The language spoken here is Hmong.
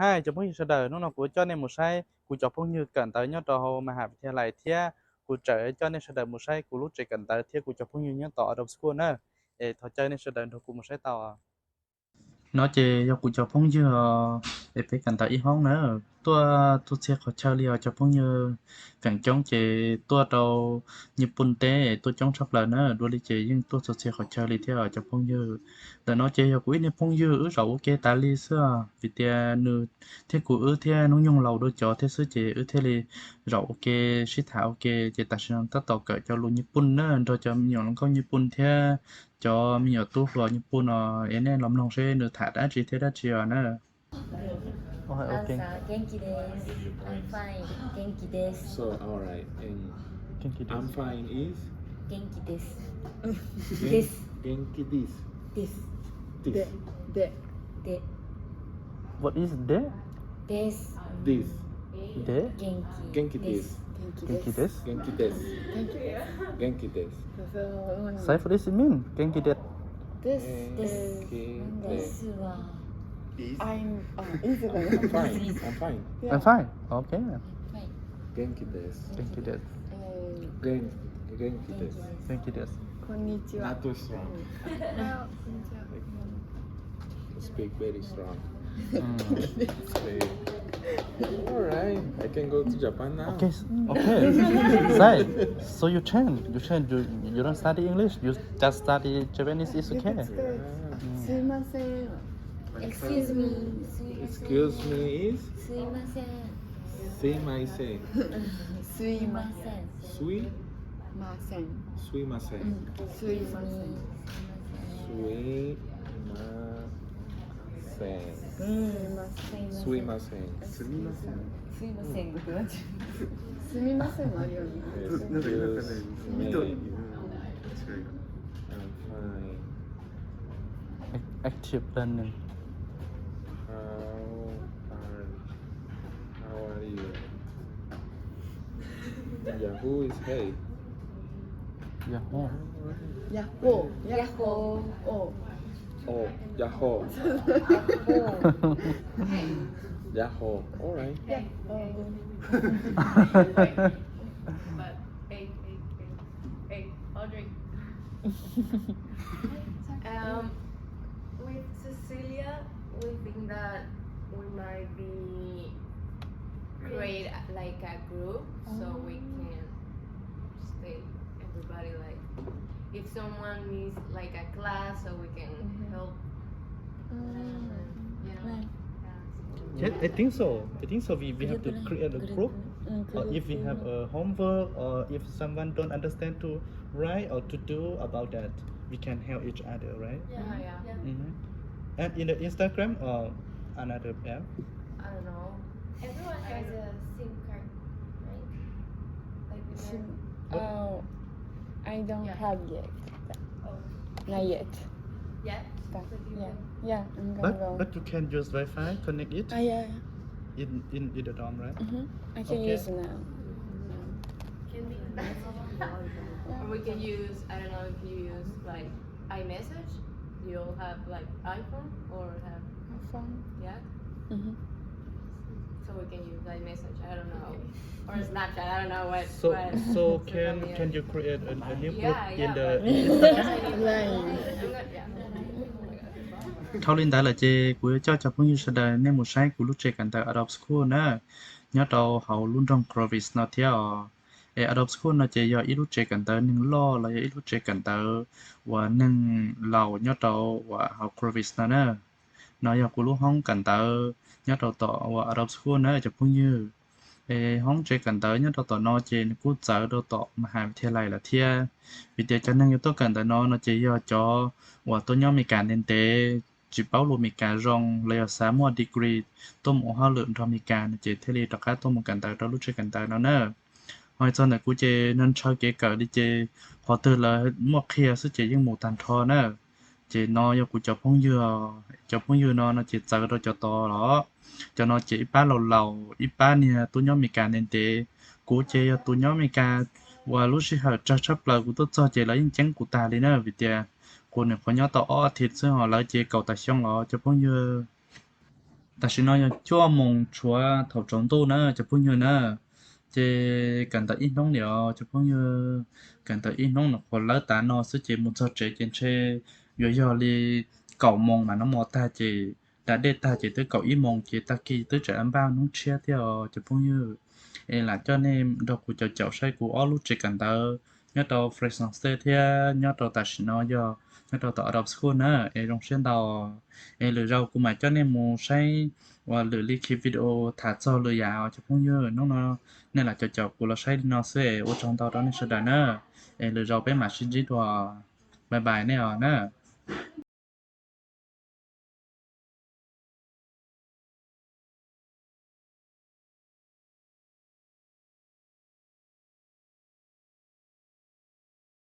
Hi cov phooj ywg sawv daws, hnub no kuv coj nej mus saib kuv cov phooj ywg kawm ntawv nyob rau hauv Mahas Vidyalaya thiab kuv tseem coj nej sawv daws mus saib kuv lub tsev kawm ntawv thiab kuv cov phooj ywg nyob tom Adom School na. Es thov caw nej sawv daws nrog kuv mus saib tau. No ces yog kuv cov phooj ywg es peb kawm ntawv ib hoob na, tuaj txhua txhia qhov chaw li os cov phooj ywg. Feem coob ces tuaj rau Nyij Pooj teb tuaj coob tshaj plaws na, dua li ces yeej tuaj txhua txhia qhov chaw li thiab os cov phooj ywg. Ntawm no ces yog kuv ib niag phooj ywg wb zaum ua ke tas li xwb os, vim tias nws thiab kuv wb thiab hnub nyoog laus dua cov thiab xwb ces wb thiaj li zaum ua ke sib tham ua ke ces tam sim no tab tom kawm cov lus Nyij Pooj na nrog cov me nyuam hluas nkauj Nyij Pooj thiab cov me nyuam tub hluas Nyij Pooj no. Es nej los mloog seb nws tham dab tsi thiab dab tsi os na. Genki desu. I'm fine. Genki desu. So, all right. And Genki desu. I'm fine is? Genki desu. Gen- Desu. Genki desu. Desu. Desu. De. De. De. What is de? Desu. Desu. De? Genki. Genki desu. Genki desu. Genki desu. Genki desu. Genki desu. Say what does it mean? Genki desu. Desu. Desu. Desu. Desu wa. I'm, uh, I'm fine. I'm fine. Yeah. I'm fine. Okay. Fine. Genki desu. Genki desu. Uh, Gen- Genki desu. Genki desu. Konnichiwa. Not too strong. Well, konnichiwa. Speak very strong. Mm. Say, all right, I can go to Japan now. Okay, s- okay. Say, so you change, you change, you, you don't study English, you just study Japanese, it's okay. It's good. Yeah. Mm. Sumimasen. Excuse me. Excuse me is? Sumimasen. Sumimasen. Sumimasen. Sui? Masen. Sumimasen. Mm. Sumimasen. Sumimasen. Sumimasen. Mm. Sumimasen. Sumimasen. Sumimasen. Sumimasen. Sumimasen. Excuse me. I'm fine. Ac- active learning. How are, how are you? Yahoo is hey. Yahoo. Yahoo. Yahoo. Oh. Oh, yahoo. Yahoo. All right. Yahoo. But hey, hey, hey, hey, Audrey. Um, with Cecilia, we think that we might be create like a group so we can stay everybody like if someone needs like a class so we can help. Mm. You know? Right. Yeah. Yes, I think so. I think so. We, we have to create a group. Mm, or if we have a homework, or if someone don't understand to write or to do about that, we can help each other, right? Yeah, yeah. Mm-hmm. And in the Instagram or another app? I don't know. Everyone has a SIM card, right? Like, we have SIM. Oh, I don't have yet. Oh. Not yet. Yet? But, yeah, yeah, I'm gonna go. But you can use Wi-Fi, connect it? Ah, yeah. In, in, in the dorm, right? Mm-hmm. I can use now. Can be. Or we can use, I don't know if you use, like, iMessage. You all have, like, iPhone or have iPhone. Yeah? Mm-hmm. So we can use iMessage, I don't know. Or Snapchat, I don't know what. So, so can, can you create a, a new group in the, in the Line. Dhau li ntawd lawm ces kuv yuav coj cov phooj ywg sawv daws nej mus saib kuv lub tsev kawm ntawv Adom School na, nyob rau hauv lub nroog Clovis no thiab os. Es Adom School no ces yog ib lub tsev kawm ntawv neeg loj los yog ib lub tsev kawm ntawv uas neeg laus nyob rau uas hauv Clovis no na. No yog kuv lub hoob kawm ntawv nyob rau tom uas Adom School na cov phooj ywg. Es hoob tsev kawm ntawv nyob rau tom no ces nws kuj txawv rau tom Mahas Vidyalaya lawm thiab. Vim tias cov neeg yuav tuaj kawm ntawv no no ces yog cov uas tuaj nyob Amelikas ntev ntev, tsis paub lus Amelikas zoo los yog xav muaj degree tuaj mus ua hauj lwm nrog Amelikas no ces thiaj li rov qab tuaj mus kawm ntawv rau lub tsev kawm ntawv no na. Ho txog ntawm kuv ces ntshaw kev kawm li ces qhov twg lawv muaj qhia xwb ces yeej mus tag nrho na. Ces no yog kuv cov phooj ywg, cov phooj ywg no no ces txawv rau cov tod los. Cov no ces ib pab laus laus, ib pab niag tuaj nyob Amelikas ntev ntev. Kuv ces yog tus nyob Amelikas uas lub sij hawm tsawg tshaj plaws kuv tuaj txog ces lawv yeej ceeb kuv tag li na, vim tias kuv nyuam qhuav nyob tau ob as thiv xwb ho lawv ces kaum tawm xyoo los cov phooj ywg. Tam sim no yog cuaj moos tshuav thaum tsaus ntuj na cov phooj ywg na. Ces kawm ntawv ib hnub li os cov phooj ywg, kawm ntawv ib hnub no qhuav lawb tav no xwb ces mus txog tsev ces ntshe yuav yog li kaum moos mas no mos tag ces da dej tag ces twb kaum ib moos ces tag kis twb tseem npaj hnub tshiab thiab os cov phooj ywg. Es lam coj nej nrog kuv caum caum saib kuv ob lub tsev kawm ntawv nyob rau Fresno State thiab nyob rau tam sim no yog nyob rau tom Adams School na. Es zoo siab ntau, es lwm zaus kuv mam coj nej mus saib ua lwm li khi video tham txog lwm yam os cov phooj ywg. Hnub no nej lam caum caum kuv los saib li no xwb es ua tsaug ntau rau nej sawv daws na. Es lwm zaus peb mam sib ntsib dua. Bye bye nej os na.